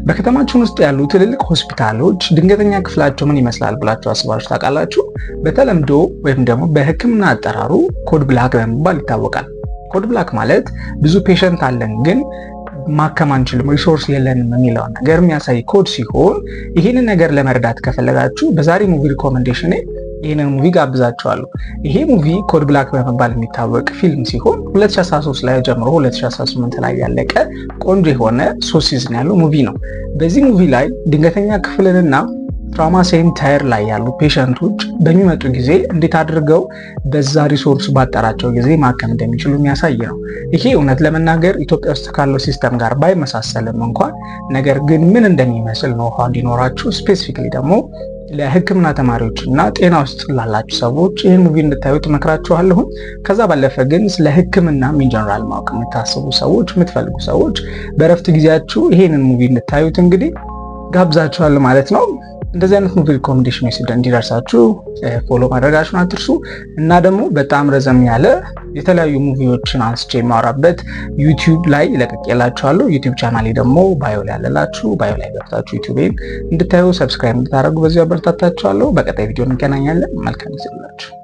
በከተማችን ውስጥ ያሉ ትልልቅ ሆስፒታሎች ድንገተኛ ክፍላቸው ምን ይመስላል ብላችሁ አስባችሁ ታውቃላችሁ? በተለምዶ ወይም ደግሞ በሕክምና አጠራሩ code black በመባል ይታወቃል። Code black ማለት ብዙ patient አለን ግን ማከም አንችልም፣ resource የለንም የሚለውን ነገር የሚያሳይ ኮድ ሲሆን፣ ይህንን ነገር ለመረዳት ከፈለጋችሁ በዛሬ movie recommendation ይህንን movie ጋብዛችኋለሁ። ይሄ movie Code Black በመባል የሚታወቅ ፊልም ሲሆን 2013 ላይ ጀምሮ 2018 ላይ ያለቀ ቆንጆ የሆነ ሶስት season ያለው movie ነው። በዚህ movie ላይ ድንገተኛ ክፍልንና trauma center ላይ ያሉ patient ኦች በሚመጡ ጊዜ እንዴት አድርገው በዛ resource ባጠራቸው ጊዜ ማከም እንደሚችሉ የሚያሳይ ነው። ይሄ እውነት ለመናገር ኢትዮጵያ ውስጥ ካለው system ጋር ባይመሳሰልም እንኳን ነገር ግን ምን እንደሚመስል ነው እንዲኖራችሁ፣ specifically ደግሞ ለሕክምና ተማሪዎች እና ጤና ውስጥ ላላችሁ ሰዎች ይህን movie እንድታዩት እመክራችኋለሁ። ከዛ ባለፈ ግን ስለ ሕክምና in general ማወቅ የምታስቡ ሰዎች፣ የምትፈልጉ ሰዎች በእረፍት ጊዜያችሁ ይሄንን movie እንድታዩት እንግዲህ ጋብዛችኋለሁ ማለት ነው። እንደዚህ አይነት movie recommendation እንዲደርሳችሁ follow ማድረጋችሁን አትርሱ። እና ደግሞ በጣም ረዘም ያለ የተለያዩ movie ዎችን አንስቼ የማወራበት YouTube ላይ ለቅቄላችኋለሁ። YouTube channel ኤ ደግሞ bio ላይ ያለላችሁ፣ bio ላይ ገብታችሁ YouTube ኤን እንድታዩ subscribe እንድታደርጉ በዚሁ አበረታታችኋለሁ። በቀጣይ ቪዲዮ እንገናኛለን። መልካም ጊዜ ይሁንላችሁ።